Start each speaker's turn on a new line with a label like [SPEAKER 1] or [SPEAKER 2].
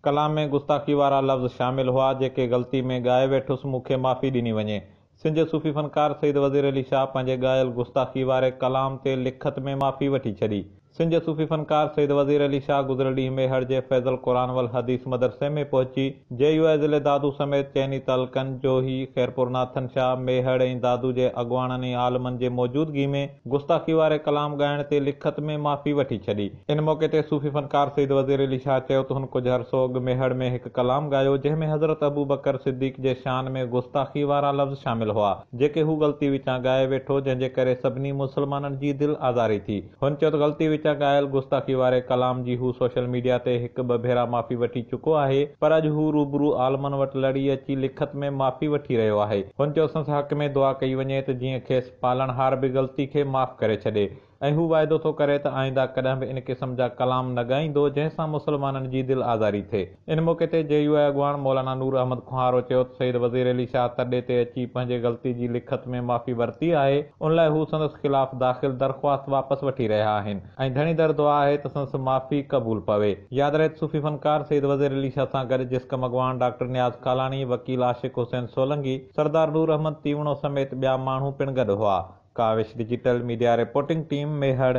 [SPEAKER 1] ڪلام ۾ گستاخي وارا لفظ شامل هئا، جيڪي غلطي ۾ ڳائي ويٺس، مون کي معافي ڏني وڃي. سنڌ جي صوفي فنڪار سيد وزير علي شاهه پنهنجي ڳايل گستاخي واري ڪلام تي لکت ۾ معافي وٺي ڇڏي. سنڌ جي صوفي فنڪار سيد وزير علي شاهه گذريل ڏينهن ميهڙ جي فيض القرآن والحديث مدرسي ۾ پهچي جي يو آء ضلعي دادو سميت چئني تعلقن جوهي، خيرپور ناٿن شاهه، ميهڙ ۽ دادو جي اڳواڻن ۽ عالمن جي موجودگي ۾ گستاخي واري ڪلام ڳائڻ تي لکت ۾ معافي وٺي ڇڏي. ان موقعي تي صوفي فنڪار سيد وزير علي شاهه چيو ته هن ڪجهه عرصو اڳ ميهڙ ۾ هڪ ڪلام ڳايو، جنهن ۾ حضرت ابوبڪر صديق جي شان ۾ گستاخي وارا لفظ شامل هئا، جيڪي هو غلطي وچان ڳائي ويٺو، جنهن جي ڪري سڀني مسلمانن جي دل آزاري ٿي. هن چيو ته غلطي وچان ڳايل گستاخي واري ڪلام جي هو سوشل ميڊيا تي هڪ ٻه ڀيرا معافي وٺي چڪو آهي، پر اڄ هو روبرو عالمن وٽ لڙي اچي لکت ۾ معافي وٺي رهيو آهي. هن چيو سندس حق ۾ دعا ڪئي وڃي ته جيئن کيس پالڻهار به غلطي کي معاف ڪري ڇڏي. ۽ هو واعدو ٿو ڪري ته آئنده ڪڏهن به ان قسم جا ڪلام نه ڳائيندو جنهن سان مسلمانن جي دل آزاري ٿئي. ان موقعي تي جي يو آء اڳواڻ مولانا نور احمد کوهارو چيو ته سيد وزير علي شاهه تڏي تي اچي پنهنجي غلطي جي لکت ۾ معافي ورتي آهي ان لاء هو سندس خلاف داخل درخواست واپس وٺي رهيا آهن ۽ ڌڻي در دعا آهي ته سندس معافي قبول پوي. ياد رهي ته صوفي فنڪار سيد وزير علي شاهه سان گڏ جسقم اڳواڻ ڊاڪٽر نياز ڪالاڻي، وڪيل عاشق حسين سولنگي، سردار نور احمد تيوڻو سميت ٻيا ماڻهو پڻ گڏ هئا. Kawish digital media reporting team Mehar.